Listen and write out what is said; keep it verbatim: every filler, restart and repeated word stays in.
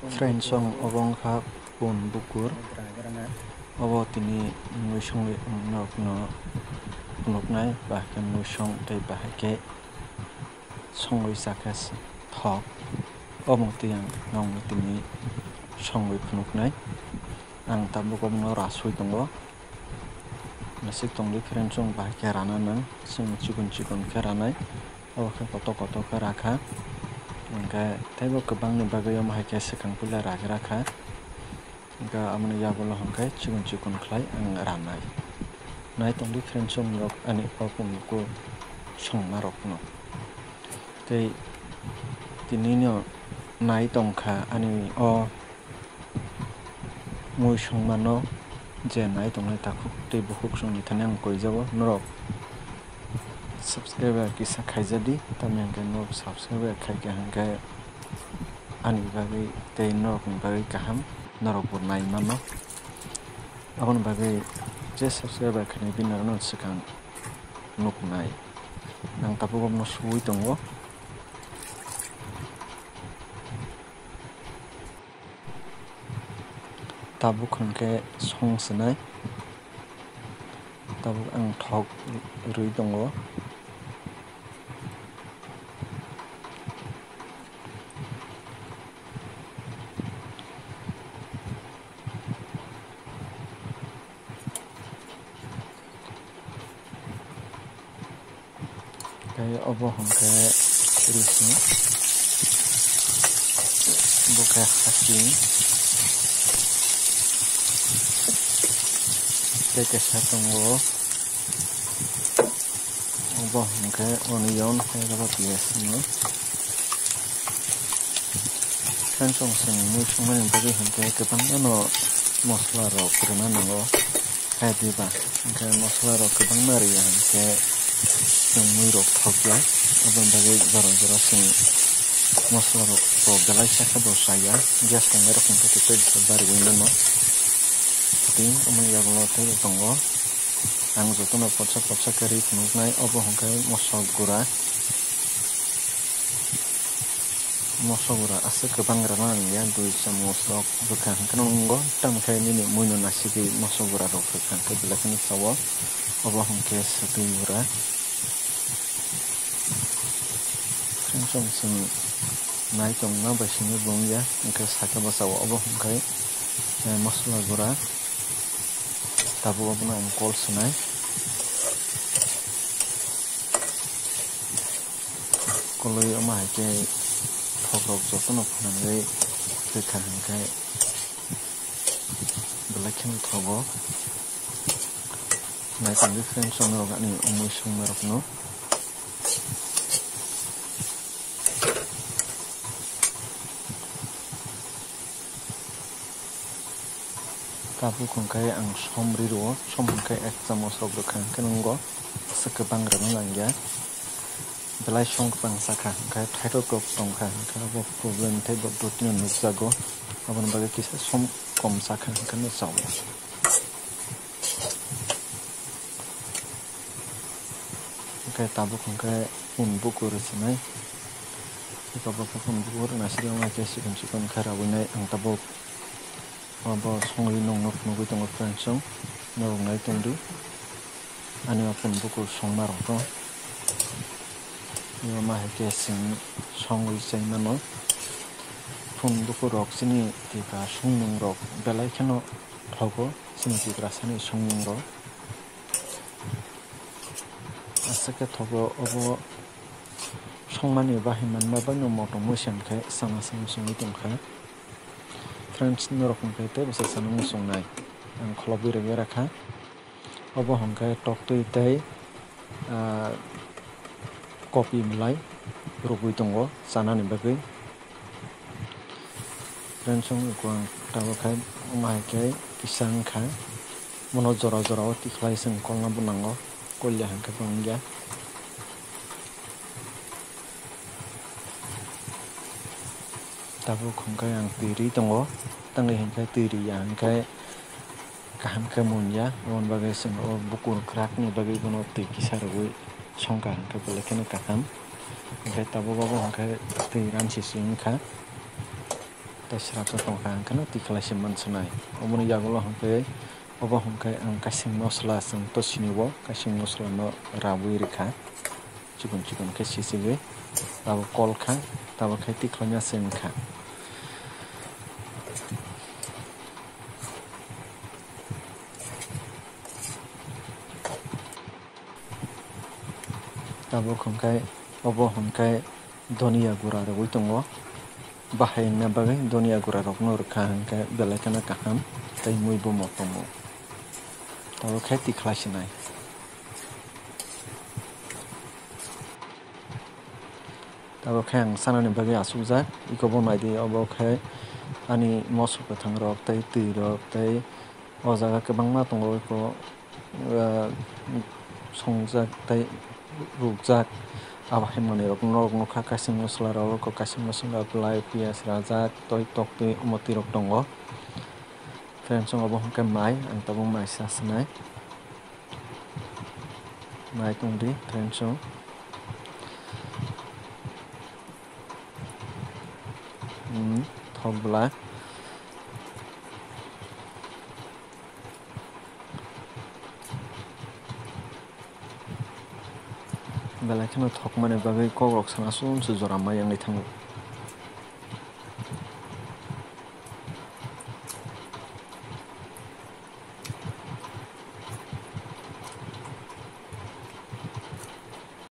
Friends, ang obo wngkha pun bukur. Obo tini mui songwi wngno phunuknai, bahai khe mui song tei bahai khe songwi chakhe thok. Omo twi ang nokno tini songwi phunuknai. Ang tabuk obono raswi tongo. Nasik tongdi friends, chwng bahai khe rana nang, chwng chikon chikon khe ranai, obo khe kotor kotor khe rakha. Hwnkhe teibo kwbangni bagwi omo hai khe swkang puila ragra kha. Hwnkhe aboni yagulo hwnkhe chikon chikon khlai ang ranai. Nai tongdi friends, chwng rok ani o pun bukur songma rokno. Tei tinino nai tongkha ani o mui songmano je nai tongnai takhuk tei bukhuk songni thani ang koijago norok subscribe kisa khaijadi, tamni hwnkhe norok subscribe khaikha hwnkhe ani bagwi tei norokni bagwi kaham, norokbo nai mano. Aboni bagwi je subscribe khainai bini norokno swkang nuknai. Ang tabuk obono suwi tongo. Tabuk hwnkhe song swnai. Tabuk ang thok rwi tongo. Tei obo hwnkhe rising, bo khe hasing, tei kaisa tongo, obo hwnkhe onion, tei oro piyaj swngo. Friends, chwng mui songmani bagwi hwnkhe kwbangmano mosola rok rwna nango. Hai diba, hwnkhe mosola rok kwbangma rwya hwnkhe chwng mui rok thokya. Aboni bagwi jora jora chwng mosola rok, rok belai sa khe bo chaya. Gas tongnai rok hwnkhe tei tei barwi mano. Tei omo yagulo tei tongo. Ang jotono potsa potsa khe ri phunuknai, obo hwnkhe moso gura. Moso gura aswk kwbang rwna nangya, dui chamoch rok bwkha hwnkhe nw wngo, tamokhe nini muino nasigwi moso gura rok bwkha hwnkhe belai kheno chao, obo hwnkhe swtwi gura. Friends, chwng nai tongma bai simi bo wngya, hwnkhe sakhe bo chao, obo hwnkhe, eh, mosola gura, tabuk obono ang kol swnai. Koloi omo hai khe thokrok jotono phwnangwi rwkha hwnkhe belai kheno thogo. Naitongdi friends, chwng norok ani mui songmarokno. Tabuk hwnkhe ang som ri rwo, som hwnkhe ek chamoch rok rwkha hwnkhe nwngo aswk kwbang rwna nangya. Belai som kwbang sakha hwnkhe thaithok rok tongkha hwnkhe abo problem tei bo dotino nukjago, aboni bagwi kisa som kom sakha hwnkhe no chao. Hwnkhe tabuk hwnkhe pun bukur rwchinai. Eko bo khe pun bukur nasiri wngnai khe chikon chikon khe rawinai ang tabuk. Obo songwi nongno phunugwi tongo friends, chwng norok nai tongdi. Ani o pun bukur songma rok no. Imo ma hai khe chwng songwi chai mano. Pun bukur rok chini Tiprasa songmung rok belai kheno thogo, chini Tiprasa ni songmung rok. Aswk khe thogo obo songmani bahai manma bai no motom mui se hwnkhe sana sana songwi tongkha. Friends, norok hwnkhe tei bwsa sana muchungnai ang kholobwi rwgwi rakha. Obo hwnkhe toktwi tei, ah, kopi mwlai rwgwi tongo chanani bagwi. Friends, wngkha ang tabuk khai omo hai khe kisa wngkha. Bono jora jora o tikhlai chwng kolna bo nango, kolya hwnkhe bo wngya. Tabuk hwnkhe ang twi rwi tongo, tangwi hwnkhe twi rwya hwnkhe kaham khe munya, aboni bagwi chwng o bukur kwrakni bagwi bono twi kisa rwgwi songkha hwnkhe belai kheno kaham. Hwnkhe tabuk obo hwnkhe twi ramsisi wngkha. Srapsa tongkha, ang kheno tikhlai se mansinai. Oboni yagulo hwnkhe, obo hwnkhe ang kaising mosla, chwng to sinio, kaising mosla no rabwi rikha. Chikon chikon khe sisigwi, tabuk kol kha, tabuk khe tikhlaina se wngkha. Tabuk hwnkhe, obo hwnkhe donia gura rwgwi tongo. Bahai wngna bagwi donia gura rokno rwkha hwnkhe belai kheno kaham tei mui bo motom o. Tabuk khe tikhlai sinai. Tabuk khe ang sanani bagwi achukjak, iko bo naidi, obo khe ani moso kwthang rok tei twi rok tei o jaga kwbangma tongo, iko, ah, songjak tei rukjak. Abo hai manwi rok norok nukha, kaising mosla rok, kaising mosla rok, lai, piyaj rajak, tei toktwi omo twi rok tongo. Friends, obo hwnkhe mai, ang tabuk mai sa sinai. Mai tongdi, friends, o. Hmm, thok bwla. Belai kheno thokmani bagwi kokrok sana sumsu jora mai wngwi thango.